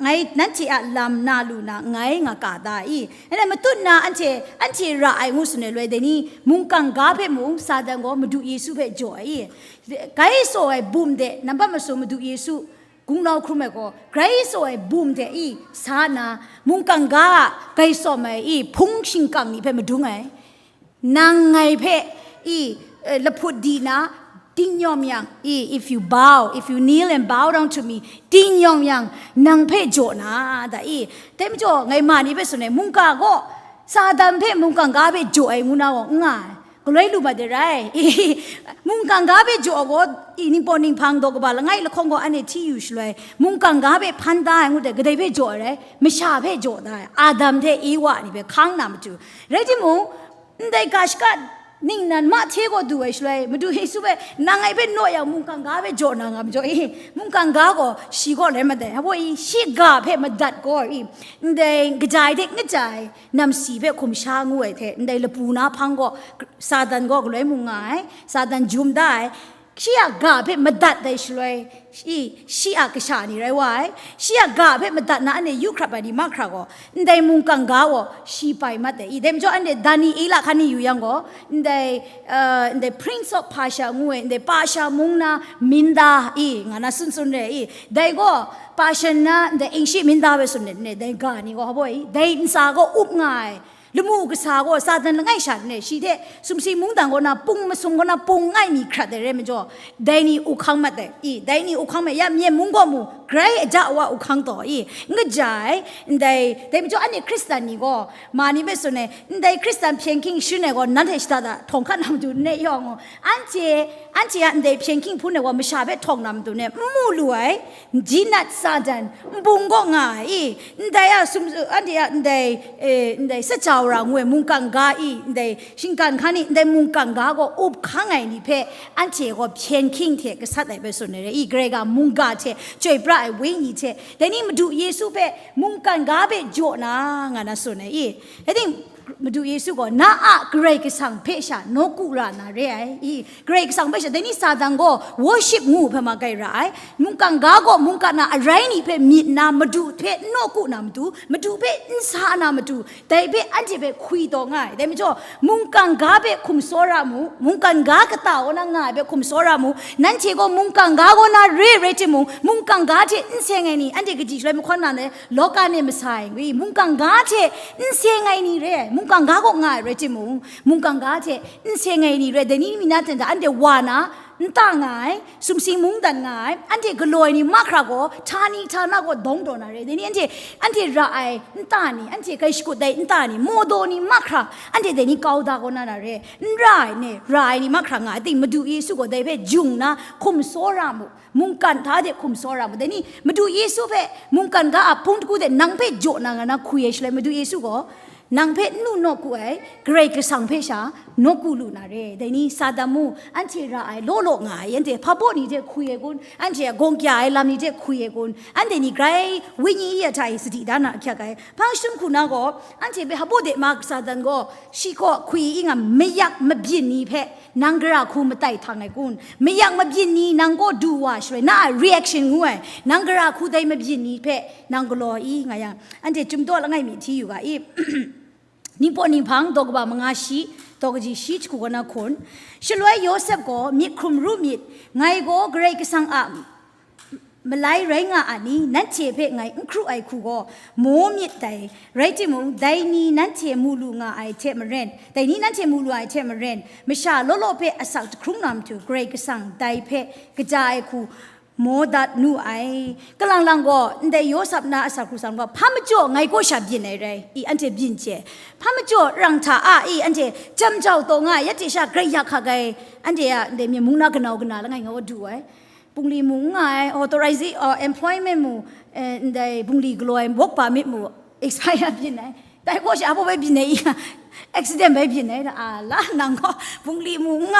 ngai nanhte a lam na lu na nngai nga ka ta i? Anhte matut na anhte, anhte ra ai ngu tsun ai loi, dai ni mungkan ga hpe mung Satan gaw Madu Yesu hpe jaw ai i? Grai tsaw ai bum de nampat masum Madu Yesu gungnau hkrum ai gaw, grai tsaw ai bum de i sa nna, mungkan ga a grai tsawm ai i hpung shingkang ni hpe madung ai. Nang ngai hpe i, eh, lahput di na, dingnyawm yang i, if you bow, if you kneel and bow down to me, dingnyawm yang nang hpe jaw na da i? Dai majaw, ngai ma ni hpe tsun ai, mungga gaw Satan hpe mungkan ga hpe jaw ai ngu na gaw n nga ai. Galoi lu mat de rai. Mungkan ga hpe jaw ai gaw, i, ningpawt ninghpang daw kaba langai lahkawng gaw anhte hti yu shaloi, mungkan ga hpe hpan da ai ngu de, kadai hpe jaw ai rai? Masha hpe jaw da ai, Adam hte Ewa ni hpe hkang na matu. Rai timung, ndai ga shaka ningnan mahte gaw du ai shaloi, Madu Yesu hpe, nang ngai hpe naw yang mungkan ga hpe jaw na nga majaw i, mungkan ga gaw shi gaw rai mat ai, hpa i, shi ga hpe madat gaw i, ndai kaja ai hte n kaja ai, namsi hpe hkum sha ngu ai hte, ndai lapu na hpang gaw, Satan gaw galoi mung nga ai, Satan jum da ai, shi a ga hpe madat ai shaloi, shi, shi a kasha ni rai wa ai, shi a ga hpe madat na anhte yu hkrap ai ni mahkra gaw, ndai mungkan ga gaw shi pai mat ai i? Dai majaw anhte Daniela hkan ni yu yang gaw, ndai, uh, ndai Prince of Persia ngu ai, ndai Persia mung na minda i, nga na tsun tsun re i, dai gaw Persian na ndai English minda hpe tsun re, ndai ga ni gaw hpa i, dai ntsa gaw up nga ai, Lamu kasa gaw Satan langai sha nre, shi hte sumsing mungdan kaw na pung masum kaw na pung ngai mi hkrat ai rai majaw, dai ni u hkang mat ai, i, dai ni u hkang mat ya, myen mung gaw mu, grai aja wa u hkang taw, i, n kaja ai, ndai, dai majaw anhte Hkristan ni gaw, ma ni hpe tsun ai, ndai Hkristan hpyen hking sharin ai gaw, nanhte shada da htawng hkan na matu n re yaw ngu, anhte, anhte a ndai hpyen hking hpun ai gaw, masha hpe htawng na matu n re, n mu lu ai, Jinat Satan, nbung kaw nga ai i, ndai a sum, anhte a ndai, eh, ndai saja wara ngu ai mungkan ga i, ndai shinggan hkan i, ndai mungkan ga gaw up hkang ai ni hpe, anhte gaw hpyen hking hte gasat ai hpe tsun ai rai i, Karai ga mungga hte, chyoi pra ai wenyi hte, dai ni Madu Yesu hpe mungkan ga hpe jaw na, nga na tsun ai i. Dai ting, Madu Yesu gaw, na a Karai Kasang hpe sha nawku ra na re ai i, Karai Kasang hpe sha, dai ni Satan gaw worship ngu hpe ma gai ra ai. Mungkan ga gaw mungkan na arai ni hpe myit nna, Madu hpe n nawku na matu, Madu hpe n sa na matu, dai hpe anhte hpe hkwi taw nga ai. Dai majaw, mungkan ga hpe hkum tsawra mu, mungkan ga kata kaw na nga ai hpe hkum tsawra mu, nanhte gaw mungkan ga kaw na re rai timung, mungkan ga hte n seng ai ni, anhte kaji shaloi mahkawn na ai, Lawka ni masai, wi, mungkan ga hte n seng ai ni re, mungkan ga kaw nga ai rai timung, mungkan ga hte n seng ai ni re, dai ni mi na ten hta anhte wa na, nta nga ai, sumsing mungdan nga ai, anhte galaw ai ni mahkra gaw, htani htana gaw dawng daw na re, dai ni anhte, anhte ra ai nta ni, anhte kai shakut ai nta ni, mawdaw ni mahkra, anhte dai ni kau da kaw na na re, n ra ai ni, ra ai ni mahkra nga ai, ting Madu Yesu gaw dai hpe jung na hkum tsawra mu. Mungkan hta de hkum tsawra mu. Dai ni, Madu Yesu hpe mungkan ga a hpung hku de nang hpe jaw na nga na hkwi ai shaloi, Madu Yesu gaw, nang hpe n nu nawku ai, Karai Kasang hpe sha nawku lu na re. Dai ni, Satan mu, anhte ra ai, law law nga ai, anhte hpa baw ni hte hkwi ai kun, anhte a gawng kya ai lam ni hte hkwi ai kun, anhte ni grai wenyi ya hta e sadi da na ahkyak ai. Hpang jahtum hku na gaw, anhte hpe hpa baw de ma Satan gaw, shi kaw hkwi i nga mayak mabyin ni hpe, nang gara hku matai htang ai kun? Mayak mabyin ni nang kaw du wa shaloi, na a reaction ngu ai, nang gara hku dai mabyin ni hpe nang galaw i nga yang, anhte Chyum daw langai mi hti yu ga i, Ningpawt Ninghpang daw kaba manga shi, daw kaji shi jahku kaw na hkun, shaloi Yawsep gaw, myit hkrum ru myit, ngai gaw Karai Kasang a malai rai nga a ni, nanhte hpe ngai n hkru ai hku gaw, maw myit dai, rai timung, dai ni nanhte mu lu nga ai hte maren, dai ni nanhte mu lu ai hte maren, masha law law hpe asak jahkrung na matu, Karai Kasang dai hpe kaja ai hku maw dat nu ai. Kalang lang gaw, ndai Yawsep na asak hkrung gaw, hpa majaw ngai kaw sha byin ai rai, i, anhte byin hte, hpa majaw rang hta a, i, anhte jam jau taw nga ai, ya hte sha grai yak hkak ai, anhte a ndai myen mung na kanau kana langai nga wa du ai. Bungli mu n nga ai, authorize, uh, employment mu, eh, ndai bungli galaw ai work permit mu, expire byin ai. Dai kaw sha hpa bai byin ai i, accident bai byin ai, a la nang gaw bungli mu n nga,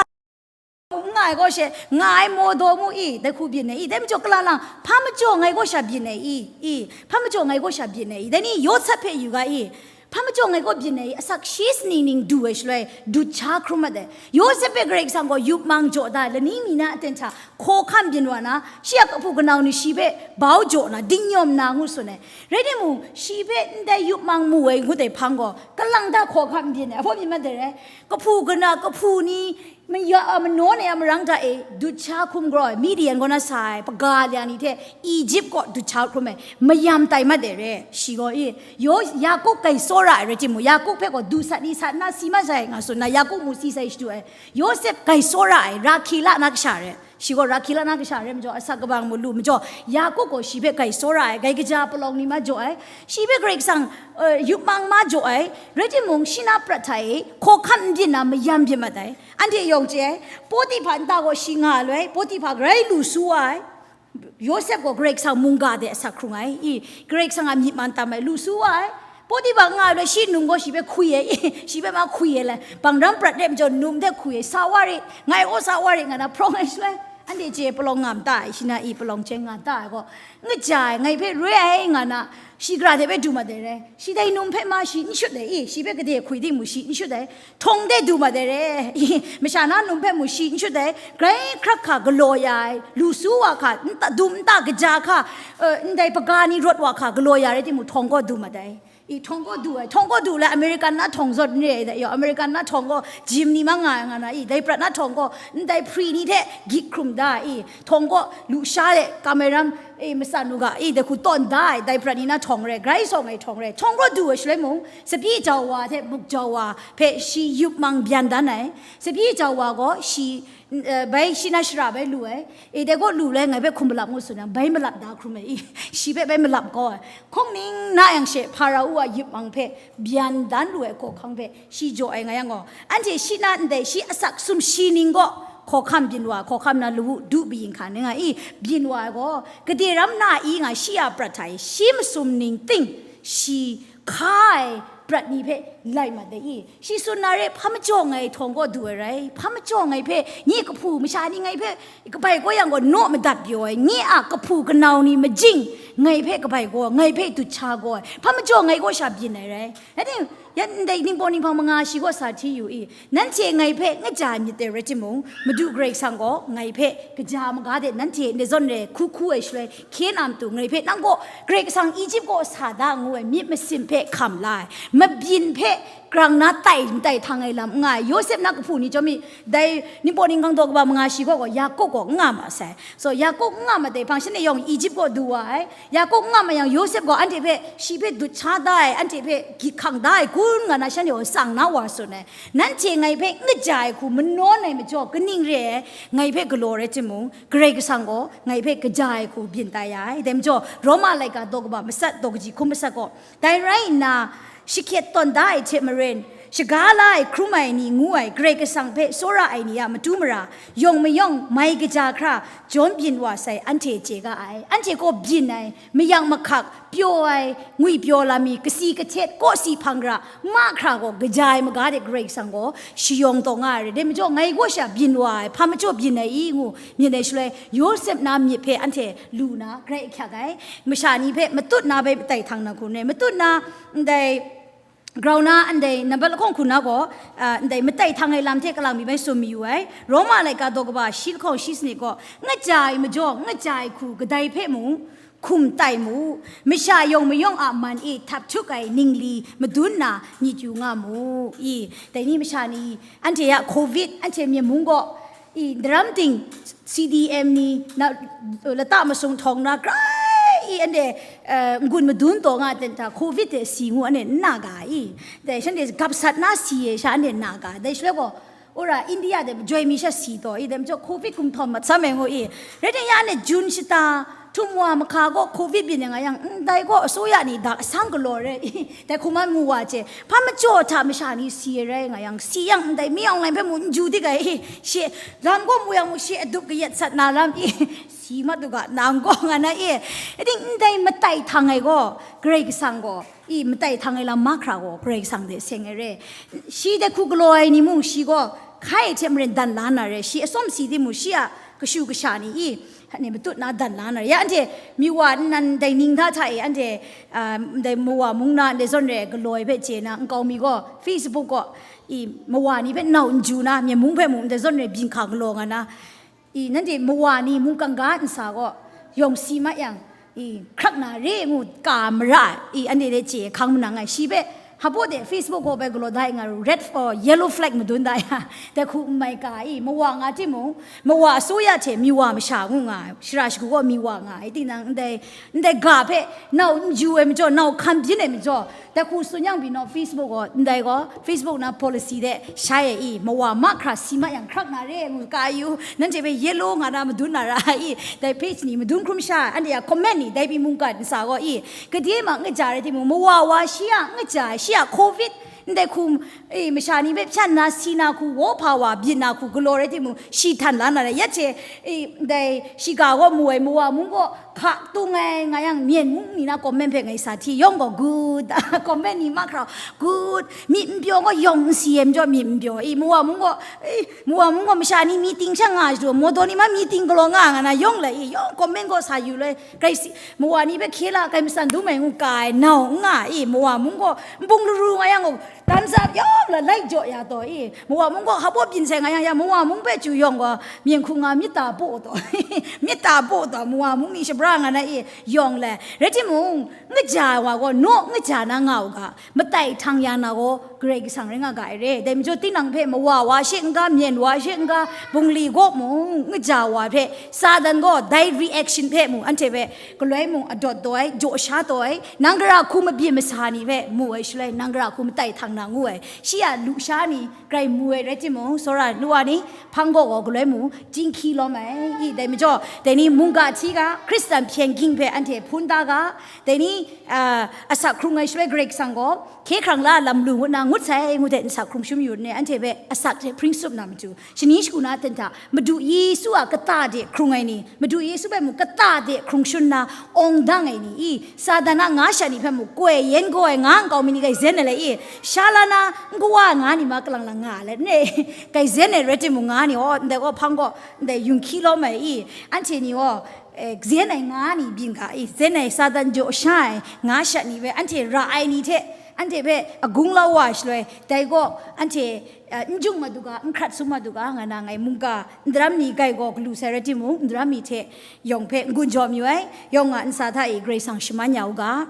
mu n nga ai kaw she, nga ai mawdaw mu i, dai hku byin ai i, dai majaw kalang lang, hpa majaw ngai kaw sha byin ai i, i, hpa majaw ngai kaw sha byin ai i, dai ni Yawsep hpe yu ga i, hpa majaw ngai kaw byin ai i, asak shi saning ning du ai shaloi, dut sha hkrum mat ai. Yawsep hpe Karai Kasang gaw yup mang jaw da, lani mi na aten hta hkaw hkam byin wa na, shi a kahpu kanau ni shi hpe bau jaw na, dingnyawm na ngu tsun ai. Rai timung, shi hpe ndai yup mang mu ai ngut ai hpang gaw, kalang da hkaw hkam byin ai, hpaw byin mat ai rai. Kahpu kana, kahpu ni, maya, a, manaw ni a marang hta e, dut sha hkrum gaw, Midian kaw na sa ai, paga lya ni hte, Egypt kaw dut sha hkrum ai, mayam tai mat ai re, shi gaw i, Yo-, Yakup gai tsawra ai rai timung, Yakup hpe gaw du sat ni sat nna si mat sai nga tsun nna, Yakup mu si sai shadu ai, Yawsep gai tsawra ai, Rahkila na kasha re, shi gaw Rahkila na kasha re majaw, asak kabang mu lu majaw, Yakup gaw shi hpe gai tsawra ai, gai kaja palawng ni ma jaw ai, shi hpe Karai Kasang, eh, yup mang ma jaw ai, rai timung, shi na prat hta e, hkaw hkam n byin na mayam byin mat ai. Anhte yawng chye ai, Potiphar nta gaw shi nga loi, Potiphar grai lu su wa ai. Yawsep gaw Karai Kasang mungga de asak hkrung ai, i, Karai Kasang a myit man tam ai, lu su wa ai. Potiphar nga ai loi, shi num gaw shi hpe hkwi ai, i, shi hpe ma hkwi ai lai, bang ram prat de majaw num hte hkwi ai, sa wa rit, ngai gaw sa wa rit, nga na hprawng ai shaloi, anhte chye palawng nga mata ai, shi na i palawng chye nga ta ai gaw, n kaja ai, ngai hpe roi ai, nga na, shi gara hte bai du mat ai rai, shi dai num hpe ma shi n shut ai i, shi hpe gade hkwi ting mu shi n shut ai, htawng de du mat ai re, i, masha na num hpe mu shi n shut ai, grai hkrak hka galaw ya ai, lu su wa hka, nta, dum nta kaja hka, eh, ndai paga ni rawt wa hka galaw ya rai timung, htawng gaw du mat ai. I, htawng gaw du ai, htawng gaw du lai, American na htawng zawn n re ai, dai yaw, American na htawng gaw jim ni ma nga ai nga na, i, dai prat na htawng gaw, ndai hpri ni hte gyit hkrum da, i, htawng gaw lusha de, kamai ram, E, matsan u ga, e, dai hku tawn da ai, dai prat ni na htawng re, grai sawng ai htawng re, htawng gaw du ai shaloi mung, tsabyi jau wa hte muk jau wa hpe shi yup mang byan dan ai, tsabyi jau wa gaw shi, eh, bai shi na shara bai lu ai, e, dai gaw lu lai ngai hpe hkum malap ngu tsun yang, bai malap da hkrum ai, i, shi hpe bai malap gaw ai, hkungning na yang she, Hpara a yup mang hpe byan dan lu ai hkawhkang hpe, shi jaw ai nga yang gaw, anhte shi na ndai shi asak sumshi ning gaw hkawhkam byin wa, hkawhkam na lawu du byin hka ni nga i, byin wa ai gaw, gade ram na i nga shi a prat hta e, shi masum ning ting shi hka ai prat ni hpe lai mat ai i, shi tsun na re, hpa majaw ngai htawng gaw du ai rai, hpa majaw ngai hpe nye kahpu masha ni ngai hpe kabai gaw yang gaw naw madat pyaw ai, nye a kahpu kanau ni majing ngai hpe kabai gaw, ngai hpe dut sha gaw ai, hpa majaw ngai gaw sha byin ai rai. Rai tim, yan ndai ningpawt ninghpang manga shi gaw sa hti yu i, nanhte ngai hpe ngaja myit dai rai timung, Madu Karai Kasang gaw ngai hpe kaja maga de nanhte ndai zawn re hku hku ai shaloi, hkye na matu ngai hpe nang gaw Karai Kasang Egypt kaw sa da ngu ai myit masin hpe hkam la ai, mabyin hpe grang na tai matai htang ai lam n nga ai, Yawsep na kahpu ni chyawm mi, dai ningpawt ninghpang daw kaba manga shi gaw gaw Yakob gaw n nga ma sai. So, Yakob n nga ma dai hpang, shanhte yawng Egypt kaw du wa ai. Yakob n nga ma yang, Yawsep gaw anhte hpe, shi hpe dut sha da ai, anhte hpe gyit hkang da ai, gun nga na shanhte gaw tsang na wa tsun ai. Nanhte ngai hpe n kaja ai hku manawn ai majaw, kaning re ai, ngai hpe galaw rai timung, Karai Kasang gaw ngai hpe kaja ai hku byin tai ya ai. Dai majaw, Roma laika daw kaba matsat, daw kaji hkum matsat gaw, dai rai nna, shahkyet tawn da ai hte maren, shaga la ai hkrum ai ni ngu ai Karai Kasang hpe tsawra ai ni a matu mara, yawng mayawng mai kaja hkra jawm byin wa sai, anhte chye ga ai. Anhte gaw byin ai, mayang mahkak, pyaw ai, ngwipyaw lam mi, kasi kahtet, kawsi hpang ra, mahkra gaw kaja ai maga de Karai Kasang gaw shayawng taw nga ai re. Dai majaw, ngai gaw sha byin wa ai, hpa majaw byin ai i ngu myit ai shaloi, Yawsep na myit hpe anhte lu na grai ahkyak ai. Masha ni hpe matut na bai matai htang na hku n rai, matut na ndai grau na ndai nambat lahkawng hku na gaw, ah, ndai matai htang ai lam hte kalang mi bai tsun mayu ai. Roma laika daw kaba shi lahkawng shi sanit gaw, ngaja ai majaw, ngaja ai hku kadai hpe mung hkum tai mu, masha yawng mayawng a man e htap htuk ai ningli madun na myit yu nga mu i. Dai ni masha ni, anhte a covid, anhte Myen mung gaw, i, daram ting C D M ni, na, lata masung htawng na, grai i, anhte, eh, n-gun madun taw nga ten hta, covid de si ngu anhte n na ga i. Dai shanhte gap sat na si e sha anhte n na ga. Dai shaloi gaw, wora India de majoi mi sha si taw i, dai majaw covid gumhtawn mat sam ai ngu i. Rai tim ya anhte June shata, htum wa mahka gaw covid byin ai nga yang, ndai gaw asuya ni da asang galaw re i, dai hku man mu wa che, hpa majaw hta masha ni si ai rai nga yang, si yang ndai mi awng lai hpe mu n ju dik ai i, she, lam gaw mu yang mu, she adup kayat sat na lam i, si mat u ga, nang gaw nga na i, rai tim ndai matai htang ai gaw, Karai Kasang gaw, i, matai htang ai lam mahkra gaw, Karai Kasang de seng ai re. Shi dai hku galaw ai ni mung, shi gaw, hkai hte maren dan la na re, shi atsawm si timung, shi a kashu kasha ni i, hane matut na dan la na re. Ya anhte, miwa nnan dai ning hta hta e, anhte, ah, dai mawa mung na, ndai zawn re, galaw ai hpe chye na, nkau mi gaw, Facebook gaw, i, mawa ni hpe nau n ju na, Myen mung hpe mung, ndai zawn re, byin hka galaw nga na, i, nanhte mawa ni mungkan ga nsa gaw, yawng si mat yang, i, hkrak na re ngu ka mara, i, anhte de chye hkang manang ai, shi hpe, hpa de Facebook gaw bai galaw da i nga ru, red for yellow flag madun da ya, dai hku n mai ka i, mawa nga timung, mawa asuya hte miwa masha ngu nga ai, shara shagu gaw miwa nga ai, tinang ndai, ndai ga hpe nau n ju ai majaw, nau hkan byin ai majaw, dai hku tsun yang byin naw, Facebook gaw, ndai gaw, Facebook na policy de shai ai i, mawa mahkra si mat yang hkrak na re ngu ka yu, nanhte hpe yellow nga na madun na ra ai i, dai page ni madun hkrum sha, anhte a comment ni, dai pyi mungkan nsa gaw i, gade ma ngaja rai timung, mawa wa shi a ngaja, shi a covid, ndai hku, e, masha ni hpe hpyan na, si na hku, wawhpa wa byin na hku, galaw rai timung, shi htan la na rai, ya hte, e, ndai shiga gaw mu ai, mawa mung gaw, hka tung ai nga yang, Myen mung ni na comment hpe ngai sa hti yawng gaw, good, comment ni mahkra, good, myit n pyaw gaw yawng n si ai majaw myit n pyaw i, mawa mung gaw, i, mawa mung gaw masha ni meeting sha nga shadu, mawdaw ni ma meeting galaw nga nga na yawng lai i, yawng comment gaw sa yu lai, grai si, mawa ni hpe hkye la, grai matsan dum ai ngu ka ai, nau n nga i, mawa mung gaw, nbung laru nga yang gaw, Thumbs up yawng la, like jaw ya taw i. Mawa mung gaw hap byin sai nga yang, ya mawa mung hpe chyu yawng gaw, mying hku nga myit ta baw taw. Myit ta baw taw, mawa mung ni shabra nga na i, yawng le. Rai timung, ngaja wa gaw, naw ngaja na nga u ga, matai htang ya na gaw, Karai Kasang rai nga ga ai re. Dai majaw, tinang hpe mawa wa she n ga, myen wa she n ga, bungli gaw mung, ngaja wa hpe, Satan gaw dai reaction hpe mung, anhte hpe galoi mung adawt taw ai, jaw sha taw ai, nang gara hku mabyin masa ni hpe mu ai shaloi, nang gara hku matai htang na ngu ai. Shi a lusha ni grai mu ai rai timung, tsawra nwa ni hpang gaw gaw galoi mung, jinghki lawm ai. I, dai majaw, dai ni mungga hti ga, Hkristan hpyen ging hpe anhte hpun da ga, dai ni, ah, asak hkrung ai shaloi Karai Kasang gaw, hkye hkrang la lam lu ngut na ngut sai, ngut hte nsak hkrung shum yu ne, anhte hpe asak hte hpring tsup na matu, shani shagu na ten hta, Madu Yesu a kata de hkrung ai ni, Madu Yesu hpe mung kata de hkrung shun na awng dang ai ni i, Satan a nga sha ni hpe mung koi yen gaw ai nga nkau mi ni grai zen ai le i, sha la na nkawa nga ni ma kalang lang nga ai le, ne, grai zen ai rai timung nga ni, aw, ndai gaw hpang gaw, ndai yung hki lawm ai i, anhte ni gaw, eh, zen ai nga ni byin ga i, zen ai Satan jaw sha ai nga sha ni hpe anhte ra ai ni hte, anhte hpe agung lau wa shaloi, dai gaw anhte, eh, n jung madu ga, n hkrat sum madu ga, nga na ngai mungga, ndaram mi grai gaw galu sai rai timung, ndaram mi hte yawng hpe n-gun jaw mayu ai, yawng a ntsa hta e Karai Kasang shaman ya u ga.